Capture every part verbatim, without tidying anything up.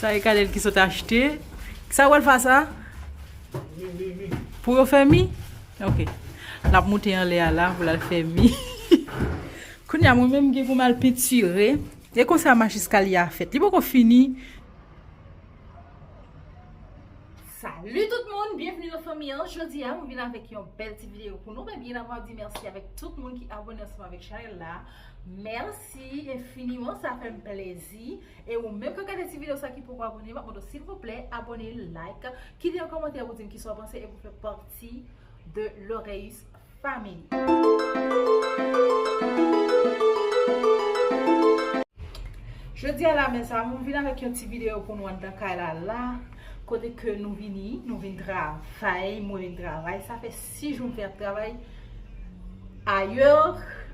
Sa e Kadèl ki sot achte. Sa w al fè sa? Pou yo fè mi? Ok. L ap moute anlè a la pou l al fè mi. Kounye a, mwen menm, gen pou m al pentire. E konsa mach eskalye a fèt. Li poko fini. Salut tout moun, byenveni nan fanmi an. Jodi a, mwen vin avèk yon bèl ti videyo pou nou. Men byen avan, di mèsi avèk tout moun ki abòne ansanm avèk chanèl la. Mèsi enfiniman, sa fè m plezi. E ou menm k ap gade ti videyo sa ki poko abòne, m ap mande w silvouplè, abòne, like, kite yon kòmantè pou di m kisa w panse e pou fè pati de Loreus Family. Jodi a la, mezanmi, m vin avèk yon ti videyo pou nou anndan kay la la. Kote ke nou vini, nou vin travay, mwen vin travay. Sa fè sis jou m fè ap travay ayè,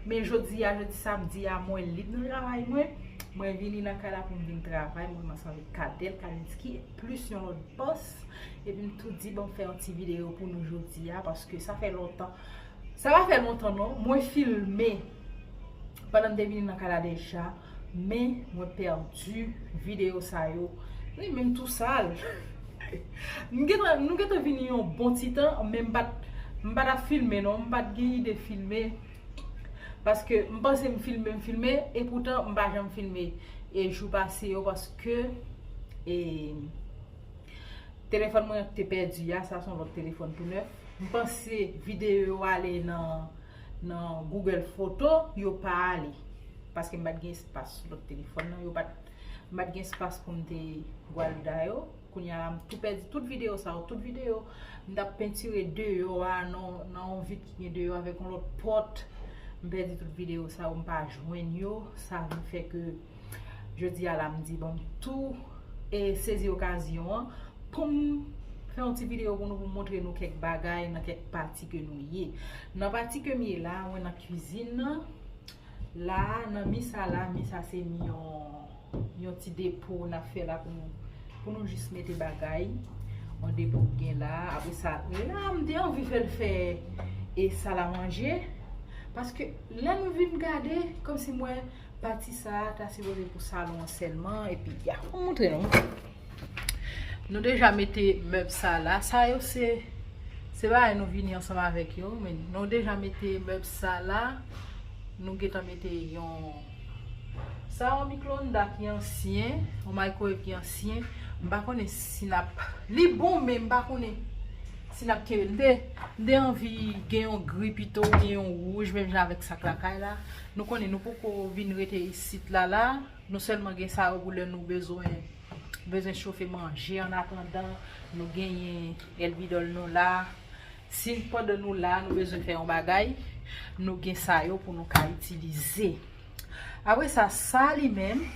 men jodi a, jodi samdi a, mwen lib nan travay mwen. Mwen vini nan kay la pou m vin travay, mwen ansanm avèk Kadèl Kalinski, plis yon lòt bòs. Epi m tou di, bon, m fè yon ti videyo pou nou jodi a, paske sa fè lontan. Sa pa fè lontan non, mwen filme pandan m te vini nan kay la deja, men mwen pèdi videyo sa yo. Li menm tou sal. Nou gentan, nou gentan vini yon bon ti tan, men m pa t, m pa t ap filme non, m pa t gen ide filme. Paske m panse m filme, m filme, e poutan m pa janm filme e jou pase yo, paske, e, telefòn mwen an ki te pèdi a, sa se yon lòt telefòn tou nèf. M panse videyo yo ale nan, nan Google Foto, yo pa ale. Paske m pa t gen espas sou lòt telefòn nan, yo pa t, m pa t gen espas pou m te gwalda yo. Kounye a la, m tou pèdi tout videyo sa yo, tout videyo. M t ap pentire deyò a, nan, nan yon vit ki gen deyò avèk yon lòt pòt. M pèdi tout videyo sa yo, m pa jwenn yo. Sa vin fè ke jodi a la, m di, bon, m tou, e, sezi okazyon an pou m fè yon ti videyo pou nou, pou m montre nou kèk bagay nan kèk pati ke nou ye. Nan pati ke m ye la, mwen nan kwizin nan. La, nan mi sa la, mi sa se mi yon, yon ti depo n ap fè la pou nou, pou nou jis mete bagay. Yon depo k gen la. Apre sa, la, m te anvi fè l fè e sal a manje. Paske lè nou vin gade, kòmsi m wè pati sa a ta sipoze pou salon an sèlman. Epi, ya, m montre nou. Nou deja mete mèb sa la. Sa yo se, se bagay nou vini ansanm avèk yo. Men nou deja mete mèb sa la. Nou gentan mete yon, sa yon mikroonda ki ansyen, yon microwave ki ansyen. M pa konnen si n ap, li bon, men m pa konnen si n ap kenbe. M te, m te anvi gen yon gri pito, oubyen yon wouj, menm jan avèk sa k lakay la. Nou konnen nou poko vin rete isit la la. Nou sèlman gen sa yo pou lè nou bezwen, bezwen chofe manje. Annatandan, nou genyen èlbidòl nou la. Si pandan nou la, nou bezwen fè yon bagay, nou gen sa yo pou nou ka itilize. Apre sa, sa li menm,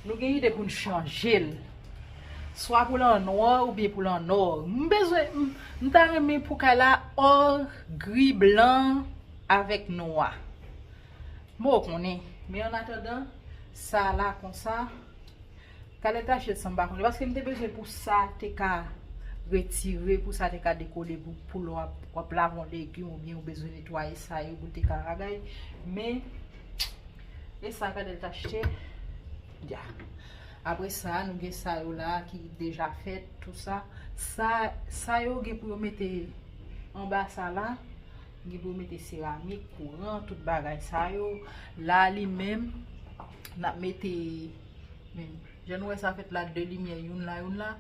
nou gen ide pou n chanje l. Swa pou l an nwa oubyen pou l an nò. M bezwen, m, m ta renmen pou kay la ò, gri, blan avèk nwa. Bon, ou konnen. Men annatandan, sa la konsa, Kadèl t achte l san m pa konnen, paske m te bezwen pou sa te ka retire, pou sa te ka dekole, pou, pou lè w ap, w ap lave yon legim oubyen ou bezwen netwaye sa yo pou l te ka bagay. Men, e sa Kadèl t achte. Ya. Apre sa, nou gen sa yo la ki deja fèt, tou sa. Sa, sa yo gen pou yo mete anba sa la. Gen pou yo mete seramik, kouran, tout bagay sa yo. La li menm, n ap mete, men, jan nou wè sa fèt la, de limyè, youn la, youn la.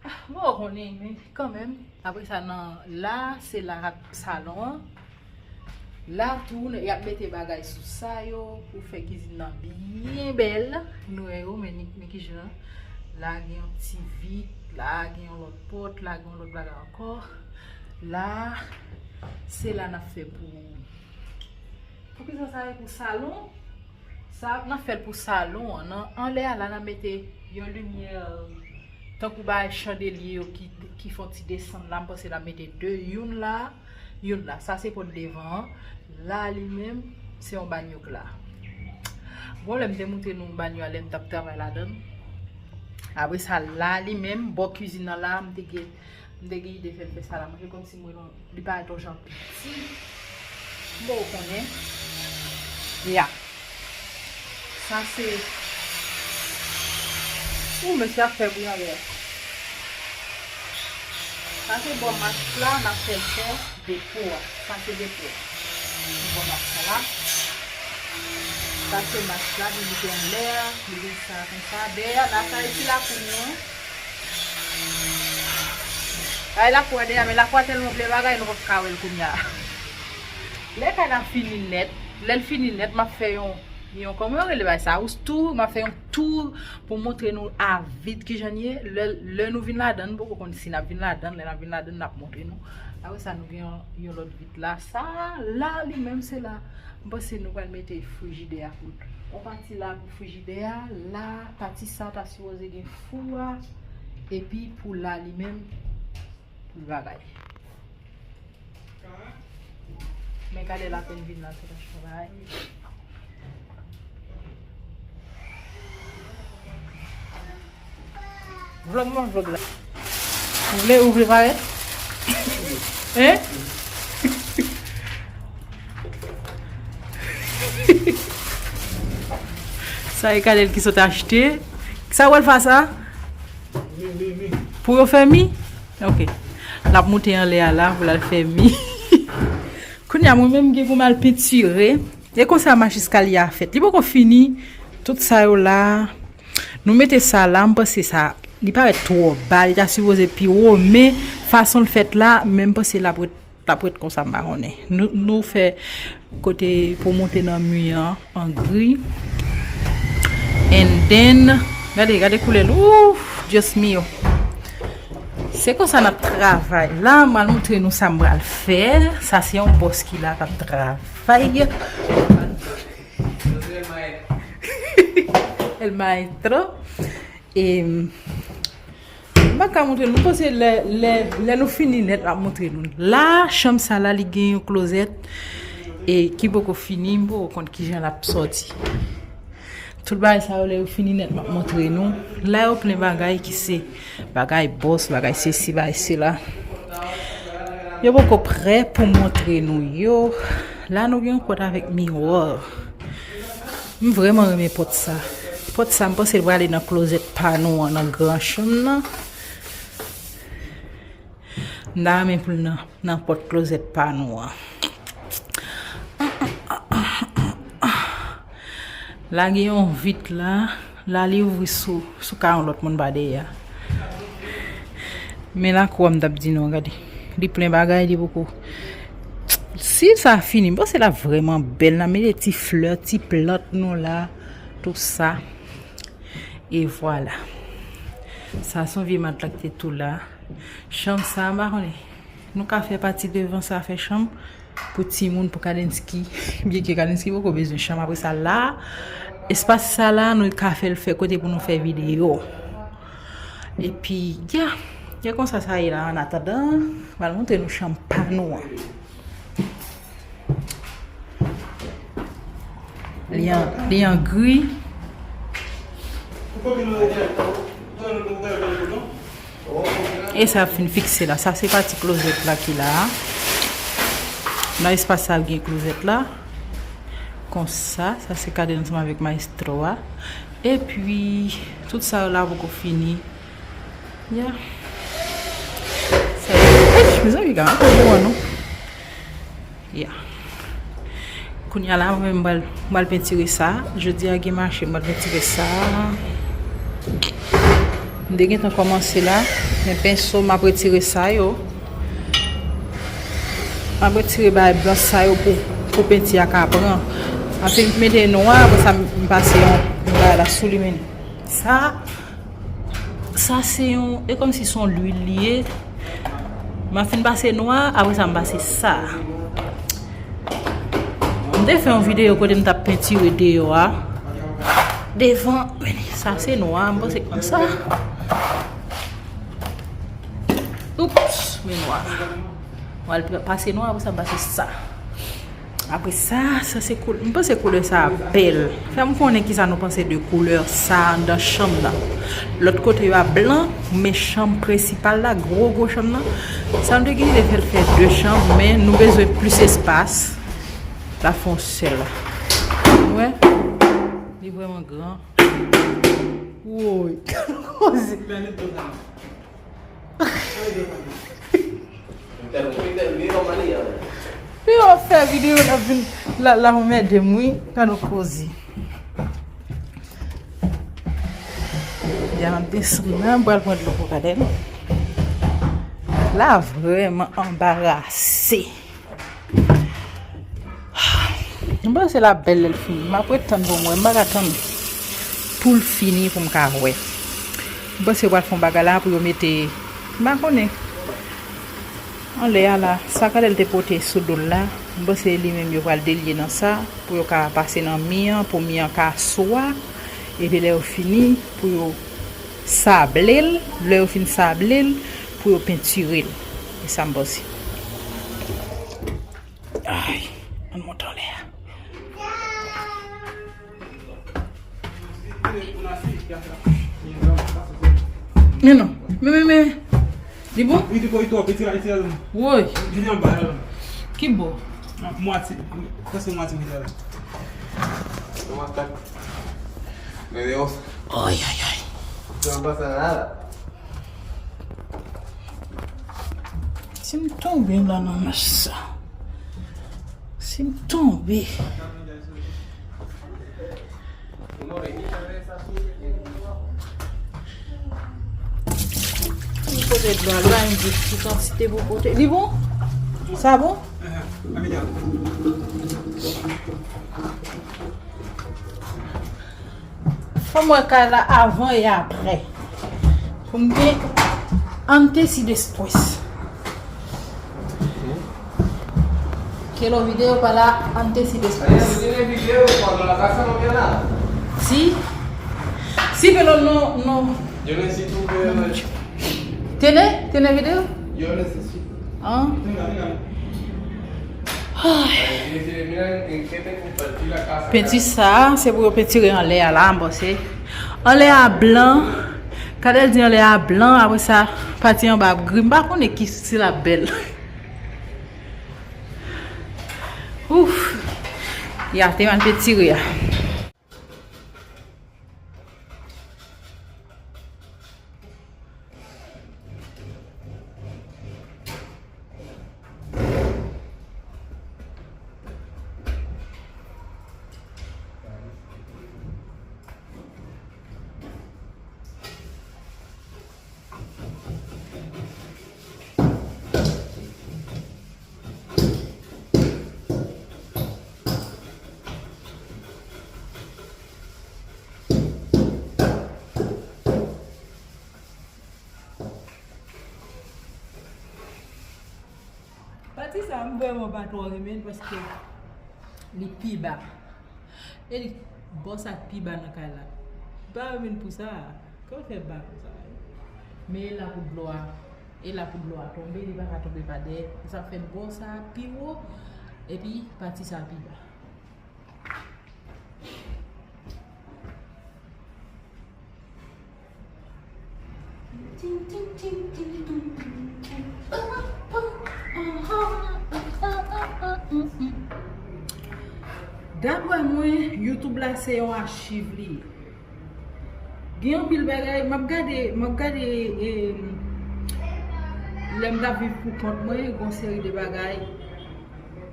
Ah, bon, ou konnen, men kanmenm. Apre sa, nan la, se la salon an. La tou, y ap mete bagay sou sa yo pou fè kizin nan byen bèl. Nou wè yo, men ni, ni kijan. La gen yon ti vit, la gen yon lòt pòt, la gen yon lòt bagay ankò. La, se la n ap fè pou, pou kizan sa ye pou salon. Sa, n ap fè l pou salon an. Nan anlè a la, n ap mete yon limyè, tankou bagay chandelye yo ki, ki fè yon ti desann la. M panse n ap mete de, youn la, youn la. Sa se pòt devan an. La, li menm, se yon banyo k la. Bon, lè m te montre nou banyo a, lè m t ap travay ladan l. Apre sa, la, li menm, bò kizin nan la, m te gen M te gen ide fè l fè sal a manje kòmsi mwen non, li parèt yon jan piti. Bon, ou konnen. Ya. Sa se, Ou mesye ap fè bri anlè. Sa se bò mach la, n ap fè l fè depo a. Sa se depo a. Bò mach la. Sa se mach la, li mete anlè a, li gen sa konsa. Dèyè a, la sa e ti lakou nou an. Ay lakou a dèyè, men lakou a tèlman plen bagay, nou p ap ka wè l kounye a. Lè kay la fini nèt, lè l fini nèt, m ap fè yon, yon, kòman yo rele bagay sa? Yon tour, m ap fè yon tour pou montre nou a vit kijan l ye. Lè, lè nou vin ladan, nou poko konn si n ap vin ladan, lè n ap vin ladan, n ap montre nou. Apre sa, nou gen yon, yon lòt vit la. Sa la, li menm, se la. M panse nou pral mete frijidè a pou l. On pati la pou frijidè a, la, pati sa ta sipoze gen fou a, epi pou la, li menm, pou l bagay. Men gade l apèn vin la, se pa bagay. Vlog mwen, vlog la. Ou vle, ou vle parèt? Hein? Sa e Kalèl ki sot achte. Sa w al fè sa? Pou yo fè mi? Ok. L ap moute anlè a la pou l al fè mi. Kounye a, mwen menm, gen pou m al pentire. E konsa mach eskalye a fèt. Li poko fini. Tout sa yo la. Nou mete sa la, m panse sa, li parèt twò ba, li ta sipoze pi wo, men fason l fèt la, men m panse l ap ret, l ap ret konsa, m pa konnen. Nou, nou fè kote pou monte nan mi an, an gri. And then, gade, gade koulè l. Ouf, Dios mio. Se konsa n ap travay. La, m al montre nou sa m pral fè. Sa se yon bòs ki la k ap travay. El maestro. E, m pa ka montre nou, m panse lè, lè, lè nou fini nèt, m ap montre nou. La, chanm sa la, li gen yon klozèt e ki poko fini, m poko konn kijan l ap sòti. Tout bagay sa yo, lè yo fini nèt, m ap montre nou. La, yo plen bagay ki se bagay bòs, bagay sesi, bagay sela. Yo poko prè pou montre nou yo. La, nou gen yon pòt avèk miwa. M vrèman renmen pòt sa. Pòt sa, m panse l prale nan klozèt pa nou an, nan gran chanm nan. M ta renmen pou l nan, nan pòt klozèt pa nou an. La gen yon vit la. La li ouvri sou, sou ka yon lòt moun pa dèyè a. Men lakou a m t ap di nou, gade. Li plen bagay, li poko. Si sa fini, m panse l ap vrèman bèl. N a mete ti flè, ti plant nou la, tou sa. E vwala. Sa se yon vye matla ki te tou la. Chanm sa, m pa konnen. Nou ka fè pati devan sa, fè chanm pou timoun, pou Kadenski. Byenke Kadenski poko bezwen chanm apre sa la. Espas sa la, nou ka fè l fè kote pou nou fè videyo. Epi, ya, ya konsa sa ye la, an atandan, m al montre nou chanm pa nou an. Li an, li an gri. E sa fin fikse la. Sa se pati klozèt la ki la a. Nan espas sa gen klozèt la. Konsa, sa se kade ansanm avèk maestro a. Epi, tout sa yo la poko fini. Ya. Sa, eish, mezanmi, gade, anpil bon, non? Ya. Kounye a la, mwen menm, m pral, m pral pentire sa. Jodi a gen mache, m pral pentire sa. M te gentan kòmanse la. Men penso, m ap retire sa yo. M ap retire bagay blanch sa yo pou, pou penti a ka pran. M ap fin mete nwa, apre sa, m pase yon, yon bagay la sou li, men. Sa, sa se yon, e kòmsi se yon lwil li ye. M ap fin pase nwa, apre sa m pase sa. M te fè yon videyo kote m t ap pentire deyò a. Devan, men sa se nwa, m panse konsa. Oups, men nwa. M al pase nwa, apre sa m pase sa. Apre sa, sa se koul-, m panse koulè sa a bèl. Fè m konnen kisa nou panse de koulè sa a anndan chanm nan. Lòt kote yo a blan, men chanm prensipal la, gwo gwo chanm nan, sa m te gen lide fè l fè de chanm, men nou bezwen plis espas. La fè yon sèl. Ou wè? Li vrèman gran. Woy. Koze. Pi w ap fè videyo, l ap vin la, la anmède m, wi. Gade yon koze. Gade desann nan, m pral pran dlo pou Kadèl. La vrèman anbarase. M panse l ap bèl lè l fini. M ap ret tann pou m wè. M pa ka tann pou l fini pou m ka wè. M panse yo pral fè yon bagay la pou yo mete, m pa konnen. Anlè a la, sa Kadèl te pote sou do l la, m panse li menm yo pral delye nan sa, pou yo ka pase nan mi an, pou mi an ka swa, epi lè yo fini, pou yo sable l, lè yo fin sable l, pou yo pentire l. E sa m panse. Ay, ann monte anlè a. Men non. Men, men, men. Li bon? Li te ko itò, peti la, iti la. Woy. Li te anba la. Ki bò? Mwatye. Prèske mwatye peti la. Ay, ay, ay. Te anba sa la. Si m tonbe la nan mach sa. Si m tonbe. M pote dlo a la, m di ki kantite pou pote. Li bon? Sa bon? Fò m wè kay la avan e aprè. Pou m gen antes y después. Quiero video para antes y después. Si, si, pero no, no. Yo necesito que... Tiene, tiene video? Yo necesito. Ah. Ay. Penti sa, se pou yo pentire anlè a la, m panse. Anlè a blan. Kadèl di anlè a blan, apre sa, pati anba ap gri. M pa konnen ki si l ap bèl. Ouf. Ya, te mal pentire a. Pati sa, m vrèman pa twò renmen l paske li pi ba. E li bò sa k pi ba nan kay la. M pa renmen l pou sa. Kòman fè ba konsa? Men e la pou dlo a, e la pou dlo a tonbe, li pa ka tonbe pa dèyè. Sa fè bò sa pi wo, epi pati sa pi ba. Daprè mwen, YouTube la se yon achiv li ye. Gen anpil bagay, m ap gade, m ap gade, e, lè m t ap viv pou kont mwen, gen yon seri de bagay.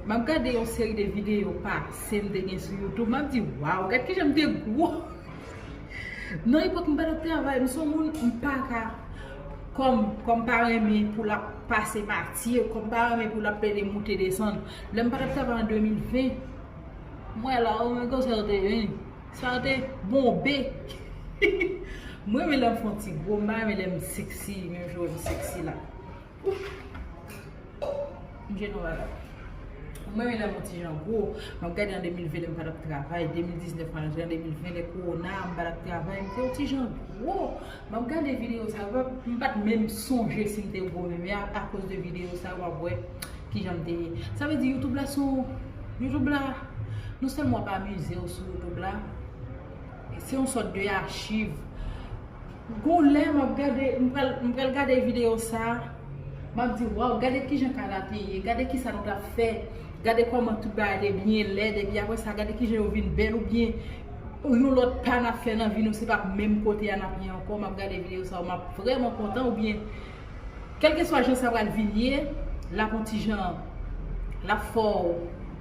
M ap gade yon seri de videyo pase m te gen sou YouTube. M ap di, "Waw, gad kijan m te gwo." Nan epòk m pa t ap travay, m se yon moun, m pa ka, kòm, kòm pa renmen pou l ap pase matye, kòm pa renmen pou l ap plede moute desann. Lè m pa t ap travay an de mil ven, m wè la, o, men konsa yo te, en, sa yo te bonbe. M renmen lè m fè yon ti gwo, m pa renmen lè m seksi, menm jan m seksi la. M jene w la. Mwen menm lè m yon ti jan gwo, m ap gade an de mil ven lè m pa t ap travay, de mil diznèf m al antre an de mil ven lè kowona, m pa t ap travay, m te yon ti jan gwo. M ap gade videyo sa yo, m pa t menm sonje si m te gwo menm, men a, akoz de videyo sa yo, w ap wè kijan m te ye. Sa vle di YouTube la se yon, YouTube la, non sèlman w ap amize w sou YouTube la, se yon sòt de achiv. Gon lè m ap gade, m pral, m pral gade videyo sa, m ap di, "Waw, gade kijan kay la te ye, gade kisa nou t ap fè, gade kòman tout bagay te byen lèd, epi apre sa, gade kijan yo vin bèl," oubyen Yon lòt pa n ap fè nan vi nou, se p ap menm kote a n ap ye ankò. M ap gade videyo sa yo, m ap vrèman kontan, oubyen kèlkeswa jan sa pral vin ye, l ap yon ti jan, l ap fè w,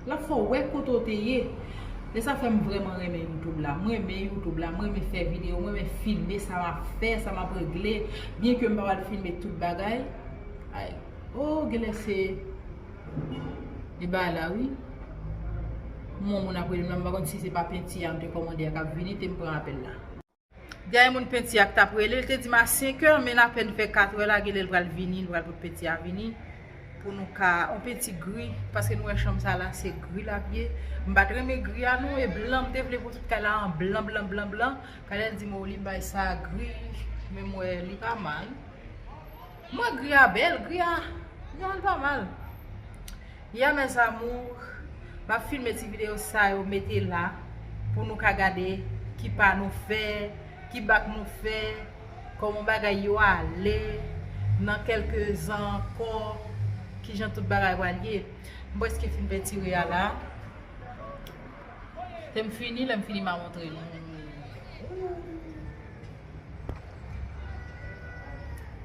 l ap fè w wè kote w te ye. E sa fè m vrèman renmen YouTube la. M renmen YouTube la, m renmen fè videyo, m renmen filme sa m ap fè, sa m ap regle, byen ke m pa pral filme tout bagay. Ay, o, genlè se de bagay la, wi. Yon moun ap rele m la, m pa konn si se pa penti a m te kòmande a k ap vini, te m pran apèl la. Dènye moun penti a k t ap rele, l te di m a senk è, men n apèn fè kat è la, genlè l pral vini, l pral pot penti a vini. Pou nou ka, yon penti gri, paske nou wè chanm sa la, se gri l ap ye. M pa t renmen gri a non, e blan, m te vle pou tout kay la an blan, blan, blan, blan. Kanè di m, o, li bay sa gri, men m wè li pa mal. M wè gri a bèl, gri a, non, li pa mal. Ya, mes amours, m ap filme ti videyo sa yo, mete la, pou nou ka gade ki pa nou fè, ki bak nou fè, kòman bagay yo ale, nan kèlke zan ankò, kijan tout bagay pral ye. M prèske fin pentire a la. Lè m fini, lè m fini, m a montre nou.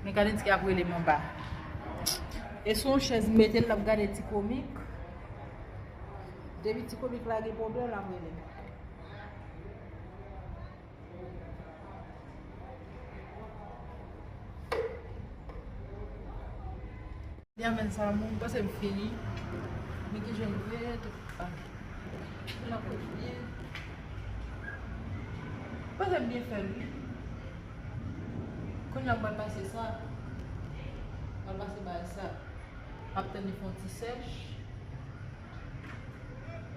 Men gade ti k ap rele m anba. E sou yon chèz m mete l, l ap gade ti komik. Depi ti komik la gen pwoblèm, l ap rele m. Ya, mes amours, m panse m fini. Men ki jan l ye, tout bagay. Tout la pou byen. M panse m byen fè l, wi. Kounye a m pral pase sa. M pral pase bagay sa. M ap tann li fè yon ti sèch.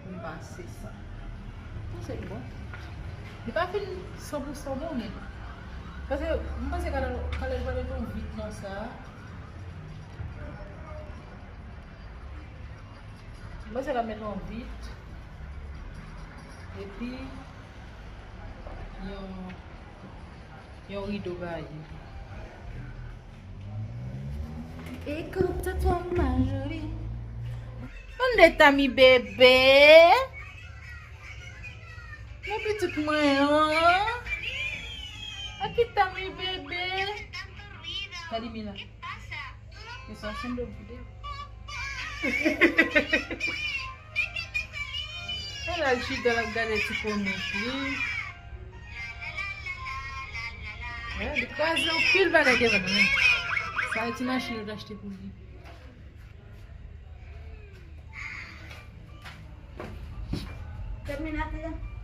Pou m pase sa. Panse l bon. Li pa fin san pou san bon, men. Paske m panse Kalèj, Kalèj pral mete yon vit nan sa. M panse l ap mete yon vit. Epi, yon Yon rido gaye. Écoute-toi, ma jolie. Unde está mi bebé? Men pitit mwen an. Aquí está mi bebé. Gade Mila. Yo sa sanble pou de. E la l chita, l ap gade ti komik li. Li kraze anpil bagay devan nou. Sa e ti machin yo t achte pou li.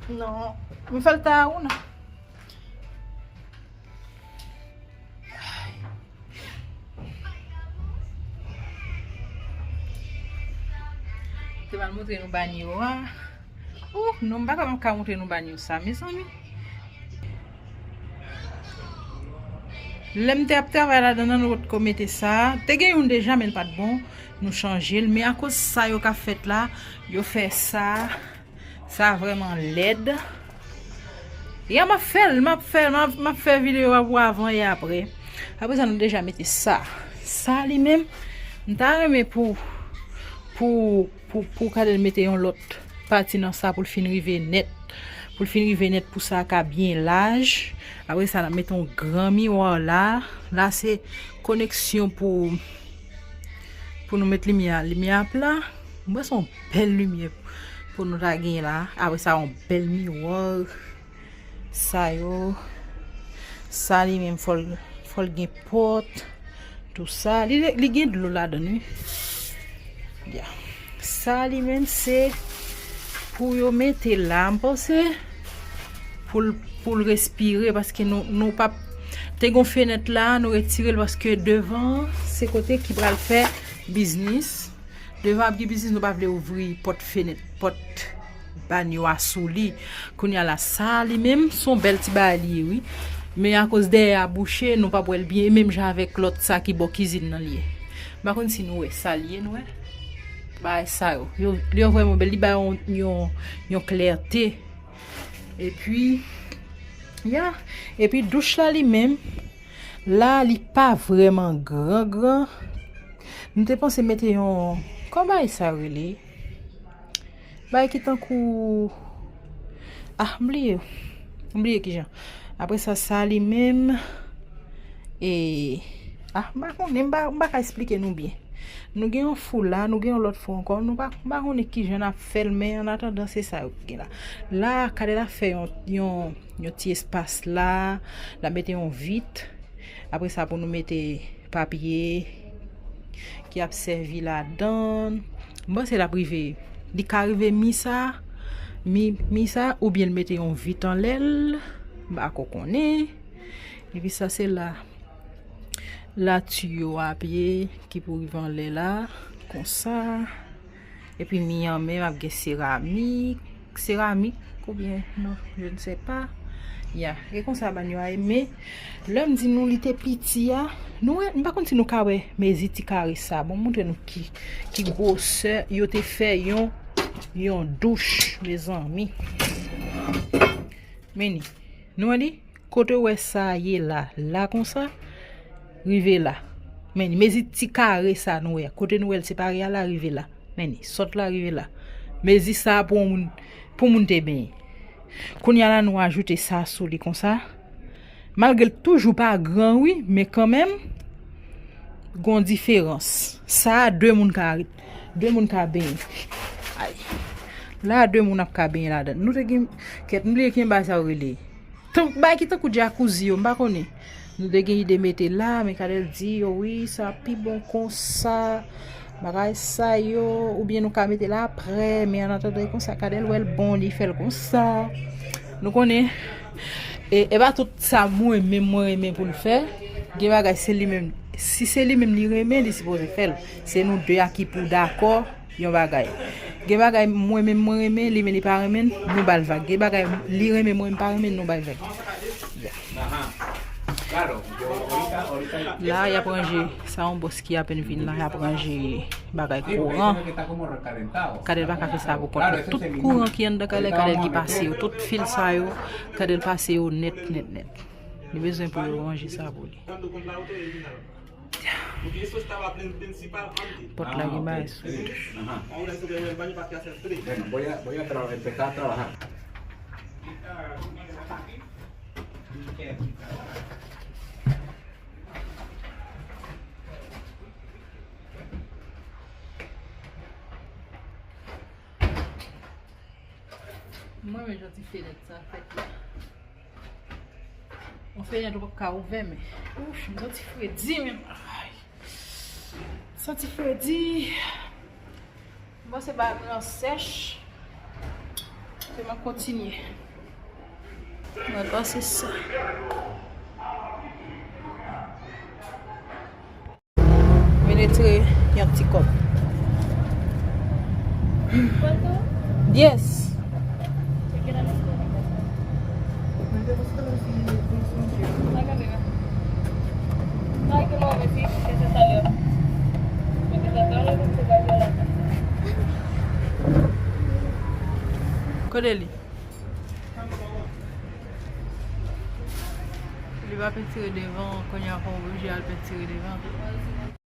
Non. Mwen fè l ta a ou non. Te mal montre nou banyo a. Ou, non, m pa ka, m ka montre nou banyo sa, mezanmi. Lè m te ap travay ladan nan, nou potko mete sa. Te gen youn deja, men l pa t bon. Nou chanje l. Men akoz sa yo ka fèt la, yo fè sa. Sa vrèman lèd. Ya, m ap fè l, m ap fè l, m ap, m ap fè videyo a pou avan e apre. Apre sa, nou deja mete sa. Sa li menm, m ta renmen pou, pou, pou, pou Kalèj mete yon lòt pati nan sa pou l fin rive nèt. Pou l fin rive nèt, pou sa ka byen laj. Apre sa, n ap mete yon gran miwa la. La, se koneksyon pou, pou nou met limyè, limyè a pla. Mwen se yon bèl limyè pou nou ta gen la. Apre sa, yon bèl miwa. Sa yo. Sa li menm, fò l, fò l gen pòt. Tou sa. Li, li gen dlo ladan l, wi. Ya. Sa li menm, se pou yo mete la, m panse. Pou l, pou l respire, paske nou, nou p ap, te gen fenèt la, nou retire l, paske devan, se kote ki pral fè biznis. Devan ap gen biznis, nou pa vle ouvri pòt fenèt, pòt banyo a sou li. Kounye a la, sa li menm, se yon bèl ti bagay li ye, wi. Men akoz dèyè a bouche, nou p ap wè l byen, e menm jan avèk lòt sa ki bò kizin nan li ye. M pa konn si nou wè sa li ye, nou wè. Bagay sa yo. Yo, yo vrèman bèl, li bay yon, yon, yon klète. Epi, ya. Epi douch la li menm, la li pa vrèman gran, gran. M te panse mete yon, kòman bagay sa rele? Bagay ki tankou, Ah, m bliye. M bliye kijan. Apre sa, sa li menm, e, ah, m pa konnen, m pa, m pa ka esplike nou byen. Nou gen yon fou la, nou gen yon lòt fou ankò, nou pa, m pa konnen kijan n ap fè l, men annatandan, se sa yo ki gen la. La, Kadèl ap fè yon, yon, yon ti espas la, l ap mete yon vit. Apre sa, pou nou mete papye ki ap sèvi ladan. M panse l ap rive. Li ka rive mi sa, mi, mi sa, oubyen l mete yon vit anlè l. M pa ko konnen. Epi sa, se la, la tiyo a pye ki pou rive anlè la, konsa. Epi mi an menm ap gen seramik, seramik oubyen non, je ne sais pas. Ya, e konsa bann yo a ye, men lè m di nou li te piti a, nou wè, m pa konn si nou ka wè mezi ti kare sa. Bon, m montre nou ki, ki gwosè yo te fè yon, yon douch, mezanmi. Men ni, nou wè li? Kote w wè sa ye la, la konsa, rive la. Men ni, mezi ti kare sa nou wè. Kote nou wè l separe a la, rive la. Men ni, sot la, rive la. Mezi sa pou moun, pou moun te benyen. Kounye a la, nou ajoute sa sou li konsa. Malgre l toujou pa gran, wi, men kanmenm, gon diferans. Sa a, de moun ka, de moun ka benyen. Ay. La, de moun ap ka benyen ladan. Nou te gen, kèt, m bliye ki bagay sa yo rele. Tan, bay ki tankou jacuzzi yo, m pa konnen. Nou te gen ide mete la, men Kadèl di yo, wi, sa pi bon konsa. Bagay sa yo, oubyen nou ka mete la aprè, men annatandan, e konsa, Kadèl wè l bon, li fè l konsa. Nou konnen, e, e pa tout sa mwen menm, mwen renmen pou l fè. Gen bagay, se li menm. Si se li menm li renmen, li sipoze fè l. Se nou de a ki pou dakò yon bagay. Gen bagay mwen menm mwen renmen, li men li pa renmen, nou ba l vag. Gen bagay li renmen, mwen m pa renmen, nou ba l vag. La, y ap ranje, sa yon bòs ki apèn vin la, y ap ranje bagay kouran. Kadèl pa ka fè sa pou kont li. Tout kouran ki anndan Kadèl, Kadèl ki pase yo. Tout fil sa yo, Kadèl pase yo nèt, nèt, nèt. Li bezwen pou yo ranje sa pou li. Pòt la gen bagay sou li. Bueno, voy a, voy a tra-, empezar a trabajar. Mwen, men jan ti fenèt sa fèt la. Yon fenèt ou p ap ka ouvè, men. Ouf, m santi fredi, men. Ay. Santi fredi. Bon, se pa gran sèch. Se mwen kontinye. Mwen pase sa. Vin retire yon ti kòb. Yes. Kote li? Li pa pentire devan, kounye a fò oblije al pentire devan.